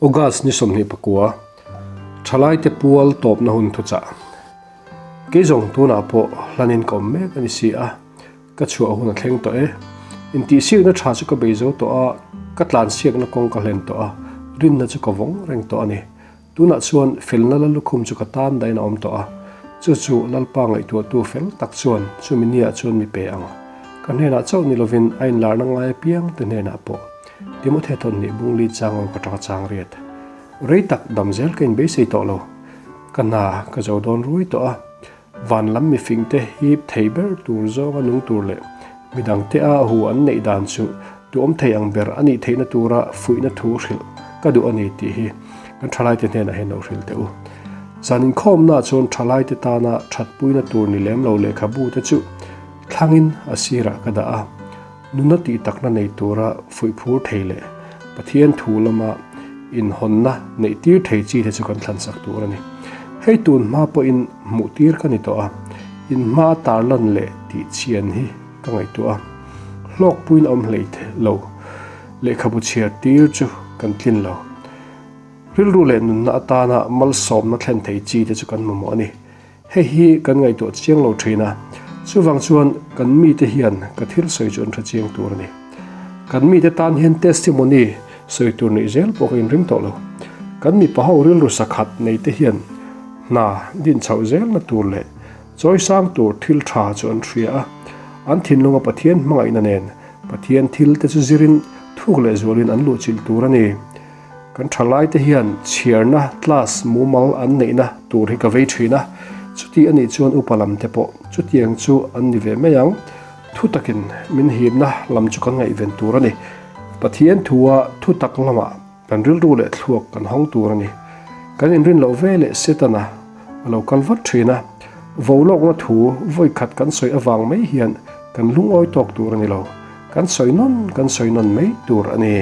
August ni 29, Thalaite pual tawpna hun thuchah. Kei zawng tunah pawh hlanin ka awm mek a ni si a, ka chhuah hun a thleng tawh e. Intihsiakna tha chu ka bei zo tawh a, ka tlansiakna kawng ka hlen tawh a, rinna chu ka vawng reng tawh a ni. Tunah chuan felna la lukhum chu ka tan dahin a awm tawh a, chu chu Lalpa ngaihtuahtu fel tak chuan chumi niah chuan mi pe ang. Ka hnenah chauh ni lovin a inlarna ngai apiang te hnenah pawh Timothy thawhnih bung li chang aw ka tanga chang riat. Rei tak dam zel ka inbeisei tawh lo. Ka hna ka zo dawn ruai tawh a, van lam mifing te hip thei ber tur zawnga nung tur leh midang te a hu an neih dan chu duhawm thei ang ber a nih theihna tura fuihna thu hrilh ka duh a ni tih hi kan thalaite hnenah hian lo hrilh teh u. Zan inkhawmnaah chuan thalaite tana thatpuina tur ni lem lo lehkhabu te chu thlangin a sirah ka dah a. Nuna tih takna nei tura fuih phur thei leh Pathian thu lama inhawnna neih tir thei chi te chu kan thlansak tur a ni. Hei tun hma pawhin hmuh tir ka ni tawh a, in hma tarlan leh tih chian hi ka ngaihtuah a, hlawkpuiin a awm hlei lo. Lehkhabu chhiar tir chu kan tlin lo. Rilru leh nunna atana malsawmna thlen thei chi te chu kan mamawh a ni. Hei hi kan ngaihtuah chiang lo thin a, chuvang chuan kan mite hian ka thil sawi chu an hre chiang tur a ni. Kan mite tan hian testimony sawi tur neih zel pawh ka inring tawh lo. Kan mipa ho rilru sakhat nei te hian hna din chhoh zelna tur leh chawisang tur thil tha chu an hria a, an thinlunga Pathian hmangaihna nen Pathian thil te chu zirin thuk leh zualin an luhchilh tur a ni. Kan thalaite hian chhiarna class mumal an neihna tur hi ka vei thin a, chuti a nih chuan upa lam te pawh chutiang chu an ni ve mai ang. Thu takin min himna lam chu kan ngaihven tur a ni. Pathian thua thu tak lamah kan rilru leh thluak kan hawng tur a ni. Kan inrin loh ve leh Setana a lo kal vat thin a, vo lawkna thu vawi khat kan sawi avang mai hian kan lungawi tawk tur a ni lo. Kan sawi nawn kan sawi nawn mai tur a ni.